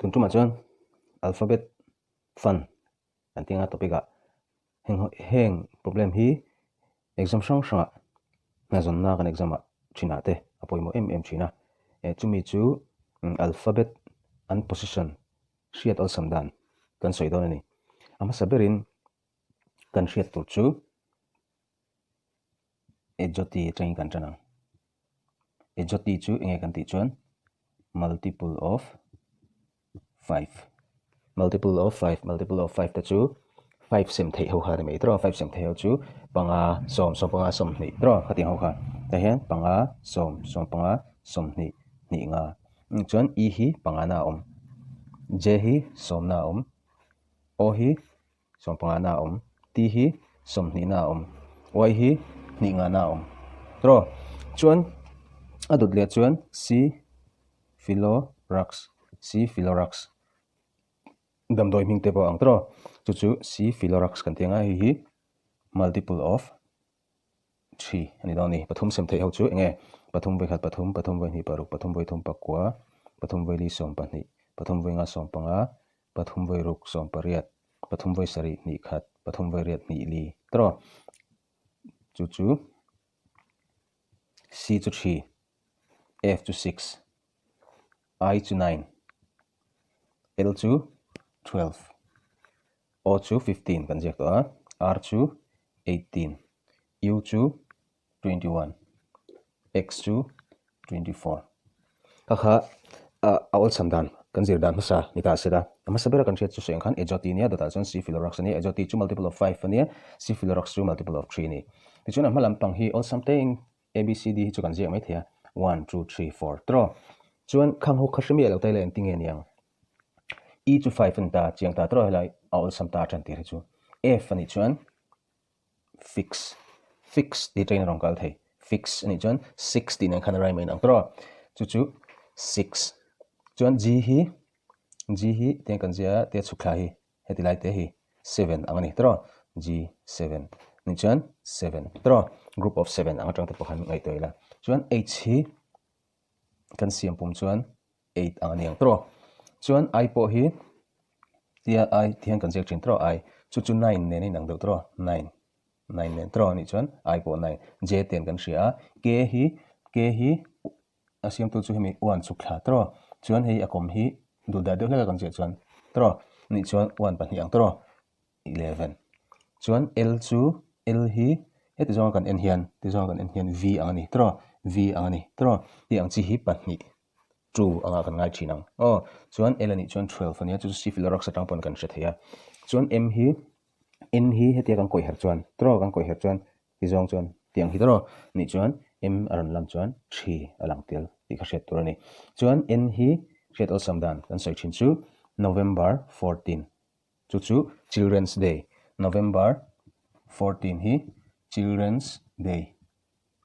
Tun tumah chuan alphabet fun kan tih anga topic ah heng heng problem hi exam hrang hrangah hnazawnna kan exam ah thinah te a pawimawh em em thin a, chumi chu alphabet an position hriat awlsam dan kan sawi dawn a ni. A hmasa berin kan hriat tur chu Ejoti atangin kan tan ang. Ejoti chu enge kan tih chuan multiple of 5. Multiple of 5, multiple of 5 te chu 5 sem theih ho kha ni mai tawh 5 sem theih ho chu panga sawm sawm panga sawmhnih tawh khatiang ho kha tah hian panga sawm sawm panga sawmhnih hnih nga chuan e hi panga na a awm j hi sawmna a awm o hi Sawmpangana a awm. T hi sawmhnihna a awm. Y hi hnih ngahna a awm. Tawh. Chuan a dawt leh chuan C Philorux, C Philorux damdawi hming te pawh a ang tawh. Chu chu C Philorux kan tih ang a, hei hi multiple of 3 a ni dawn a ni. Pathum sem theih ho chu eng nge? Pathum vawikhat pathum, pathum vawihnih paruk, pathum vawithum pakua, pathum vawili sawmpahnih, pathum vawinga sawmpanga, pathum vawi ruk sawm pariat, pathum vawi sarih hnih khat, pathum vawi riat hnih li tawh. Chu chu C chu 3, F chu 6, I chu 9, L chu 12, O chu 15 kan ziak tawh a, R chu 18, U chu 21, X chu 24. Kha kha a awlsam dan kan zir dan hmasa ni ta se la. A hmasa bera kan hriat chu sawi ang khan Ejoti nia dawtah chuan C Philorux a nia, Ejoti chu multiple of 5 a nia, C Philorux chu multiple of 3 a ni. Tichuan a hma lampang hi awlsam tein A, B, C, D hi chu kan ziak mai thei a, 1, 2, 3, 4 tawh. Chuan khang ho kha hre miah lo ta ila engtin nge niang? E chu 5 a ni ta, chiang ta tawh helai a awlsam ta a tan tir hi chu. F a nih chuan fix fix tih atangin a rawn kal thei fix a nih chuan six tih nen khan a rhyme a inang tawh a chu chu six chuan g hi g hi tiang kan zia a tia chhuk thla hi heti lai te hi seven ang a ni tawh g seven nih chuan seven tawh group of seven ang atang te pawh khan ngaihtuah ila chuan h hi kan siam pum chuan eight ang a ni ang tawh. Chuan I pawh hi tia I ti hian kan ziak thin tawh I chu chu nine nen a inang deuh tawh nine nine nen tawh anih chuan I pawh nine J ten kan hria a K hi K hi a siamtu chu hemi one chhuk thla tawh chuan hei a kawm hi duh dah deuh hlek a kan ziah chuan tawh anih chuan one pahnih ang tawh 11. Chuan L chu L hi heti zawnga kan en hian ti zawnga kan en hian V ang a ni tawh V ang a ni tawh tih ang chi hi pahnih two anga kan ngai thin ang aw chuan L a nih chuan 12 a nia chu chu C Philorox atang pawn kan hre thei a chuan M hi N hi hetia kan kawih her chuan tawh kan kawih her chuan ti zawng chuan tiang hi tawh nih chuan M a rawn lan chuan 3 a lang tel tih kha hriat tur a ni chuan N hi hriat awlsam dan kan sawi thin chu November 14 Chu chu Children's Day, November 14 hi Children's Day.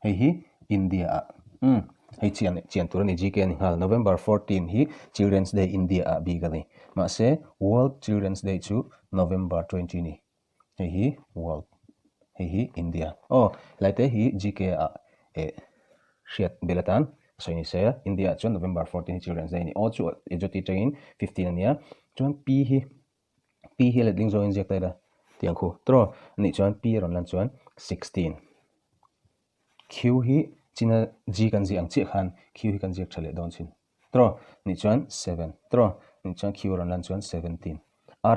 Hei hi India ah umm hei chian chian tur a ni GK a ni nghal. November 14 hi Children's Day India ah bik a ni. Mahse World Children's Day chu November 20 ni. Hei hi World hei hi India. Aw helai te hi GK ah eh hriat bel atan sawi ni se. India ah chuan November 14 hi Children's Day a ni. Aw chu Ejoti atangin 15 a nia. Chuan P hi P hi a letling zawngin ziak ta ila tiang khu tawh a nih chuan P a rawn lan chuan 16. Q hi china G kan ziah ang chiah khan Q hi kan ziak tha leh dawn chin tawh a nih chuan 7 tawh a nih chuan Q a rawn lan chuan 17.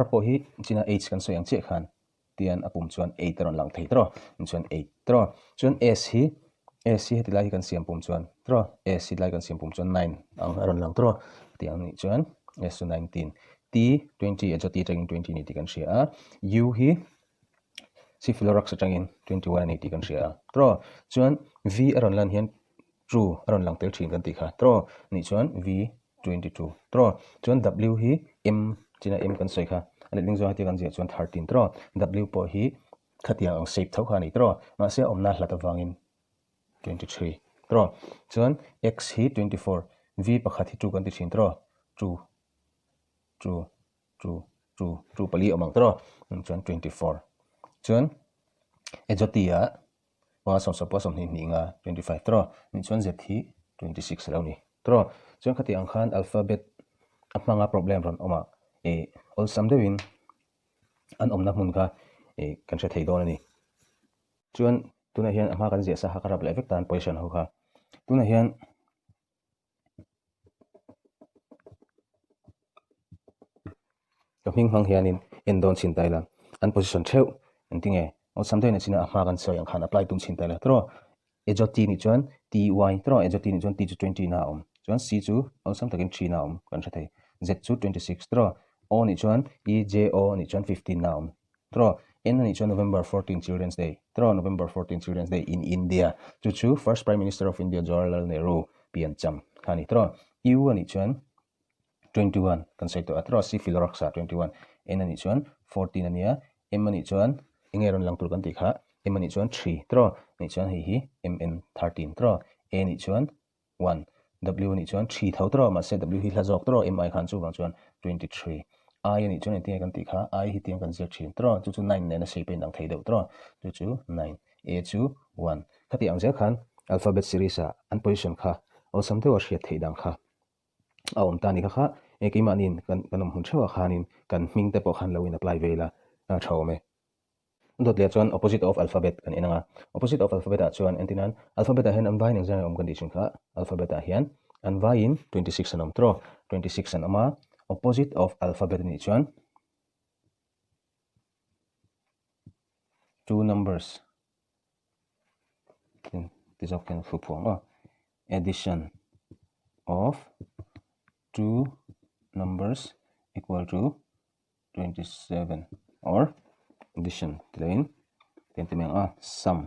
R pawh hi china H kan sawi ang chiah khan tian a pum chuan 8 a rawn lang thei tawh a nih chuan 8 tawh chuan S hi S hi heti lai hi kan siam pum chuan tawh S hi lai kan siam pum chuan 9 ang a rawn lang tawh tiang nih chuan S chu 19 T 20 a chu T atangin 20 ni tih kan hria a U hi C Philorax atangin 21 a ni tih kan hria a tawh chuan V a rawn lan hian true a rawn lang tel thin kan tih kha tawh nih chuan V 22 tawh chuan W hi M china M kan sawi kha a letling zawng hetia kan ziah chuan 13 tawh W pawh hi khatiang ang shape tho kha a ni tawh mahse a awmna hlat avangin 23 tawh chuan X hi 24 V pakhat hi 2 kan ti thin tawh 2 2 2 2 2 pali awm ang tawh chuan 24 chuan Ejoti ah Panga sawm sawm pawh sawmhnih hnih nga 25 tawh nih chuan Z hi 26 a lo ni tawh. Chuan khati ang khan alphabet a hmanga problem rawn awm a ih awlsam deuhin an awmna hmun kha ih kan hre thei dawn a ni. Chuan tunah hian a hma kan ziah sa kha ka rap leh vek tan position ho kha. Tunah hian Ka hming hmang hianin en dawn chhin ta ila, an position theuh engti nge awlsam deuhin a chin a, a hma kan sawi ang khan apply tum chhin ta ila tawh. Ejo T nih chuan T Y tawh, Ejo T nih chuan T chu 20 na a awm, chuan C chu awlsam takin 3 na a awm kan hre thei, Z chu 26 tawh, O nih chuan E J O nih chuan 15 na a awm tawh, N anih chuan November 14 Children's Day tawh, November 14 Children's Day in India chu chu First Prime Minister of India Jawaharlal Nehru piancham kha a ni tawh, U anih chuan 21 kan sawi tawh a tiraw C Philorocks-ah 21 N anih chuan 14 a nia M anih chuan eng nge rawn lang tur kan tih kha M anih chuan 3 tiraw anih chuan hei hi MN 13 tiraw A anih chuan 1 W anih chuan 3 tho tiraw mahse W hi hla zawk tiraw M ai khan chuvang chuan 23 I anih chuan engtin nge kan tih kha I hi tiang kan ziak thin tiraw chu chu 9 nena shape a inang thei deuh tiraw chu chu 9 A chu 1 khati ang zel khan alphabet series-ah an position kha awlsam deuha hriat theih dan kha a awm ta a ni kha kha e keimahniin kan kan awm hun theuhah khanin kan hming te pawh khan lo in apply ve ila a tha awm e. Dawt leh chuan opposite of alphabet kan en ang a, opposite of alphabet ah chuan entir nan alphabet ah hian an vaiin engzah nge awm kan tih thin kha alphabet ah hian an vaiin 26 an awm tawh 26 an awm a, opposite of alphabet anih chuan two numbers ti zawk hian thu phuang aw addition of two numbers equal to 27 or addition ti loin tiang ti mai ang a sum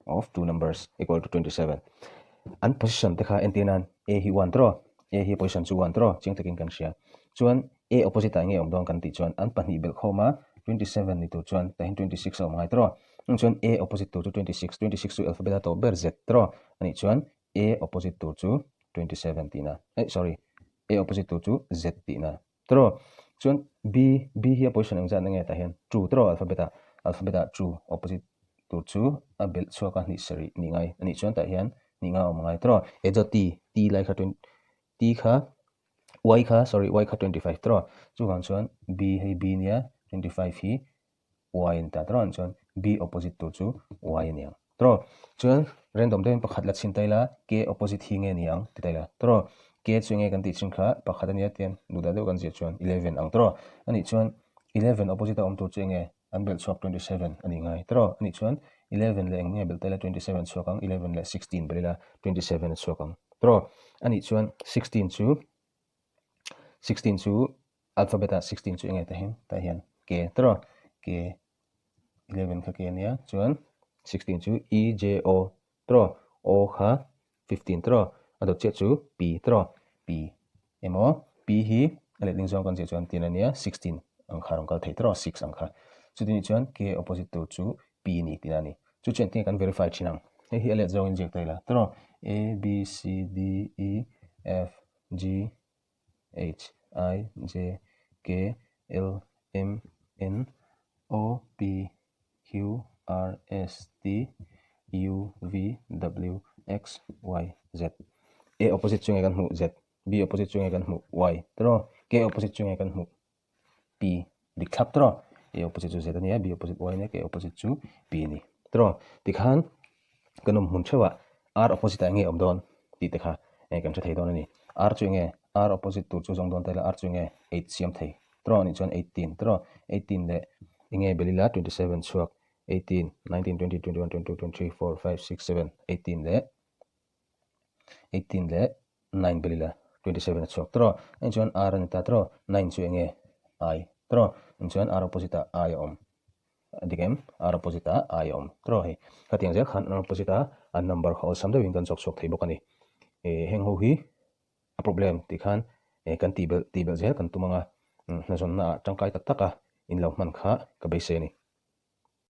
of two numbers equal to 27 an position te kha entir nan a hi 1 tawh a hi position chu 1 tawh chiang takin kan hria chuan a opposite ah nge awm dawn kan tih chuan an pahnih belh khawm a 27 ni tur chuan tah hian 26 a awm ngai tawh Chung chuan A opposite tur chu 26, 26 chu alphabet a tawp ber Z tawh anih chuan A opposite tur chu 27 tihna eh sorry A opposite tur chu Z tihna tawh. Chuan B, B hi a position engzat na nge tah hian 2 tawh alphabet ah alphabet ah 2 opposite tur chu a belh chhuak a hnih sarih nih ngai anih chuan tah hian hnih nga a awm ngai tawh. E dawt T, T lai kha T kha Y kha sorry Y kha 25 tawh chuvang chuan B hei B nia 25 hi y a ni ta tawh ang chuan b opposite tur chu y a ni ang tawh chuan random deuhin pakhat la chhin ta ila k opposite hi nge ni ang ti ta ila tawh k chu enge kan tih chhin kha pakhat a nia tian duhdah deuh kan ziah chuan 11 ang tawh anih chuan 11 opposite a awm tur chu enge an belh chhuak 27 a ni ngai tawh anih chuan 11 leh eng nge belh ta ila 27 chhuak ang 11 leh 16 belh ila 27 a chhuak ang tawh anih chuan 16 chu 16 chu Alphabet ah 16 chu enge ta hian tah hian K tawh K 11 kha K ania chuan 16 chu E J O tawh O kha 15 tawh a dawt chiah chu P tawh P emaw P hi a letling zawng kan ziah chuan tin ania 16 ang kha rawn kal thei tawh 6 ang kha chuti nih chuan K opposite tur chu P ni tihna a ni chu chuan tinge kan verify thin ang hei hi a let zawngin ziak ta ila tawh A B C D E F G H I J K L M N O P Q R S T U V W X Y Z A opposite chu nge kan hmuh Z B opposite chu nge kan hmuh Y tawh K opposite chu nge kan hmuh P dik thlap tawh A opposite chu Z a nia B opposite Y a nia K opposite chu P a ni tawh tikhan kan awm hmun theuhah R opposite ah enge awm dawn tih te kha kan hre thei dawn a ni. R chu enge R opposite tur chu zawng dawn ta ila R chu enge 8 siam thei tawh anih chuan 18 tawh 18 leh enge belh ila 27 chhuak 18 19 20 21 22 23 4 5 6 7 18 leh 18 leh 9 belh ila 27 a chhuak tawh anih chuan R a ni ta tawh 9 chu enge I tawh anih chuan R opposite ah I a awm. A dik em? R opposite ah I a awm tawh hei. Khatiang zel khan R opposite a an number kha awlsam deuhin kan chawk chhuak thei bawk a ni. Ih heng ho hi a problem tih khan ih kan tih belh tih belh zel kan tum ang a, hnazawnna ah tangkai tak tak a in lo hman kha ka beisei a ni.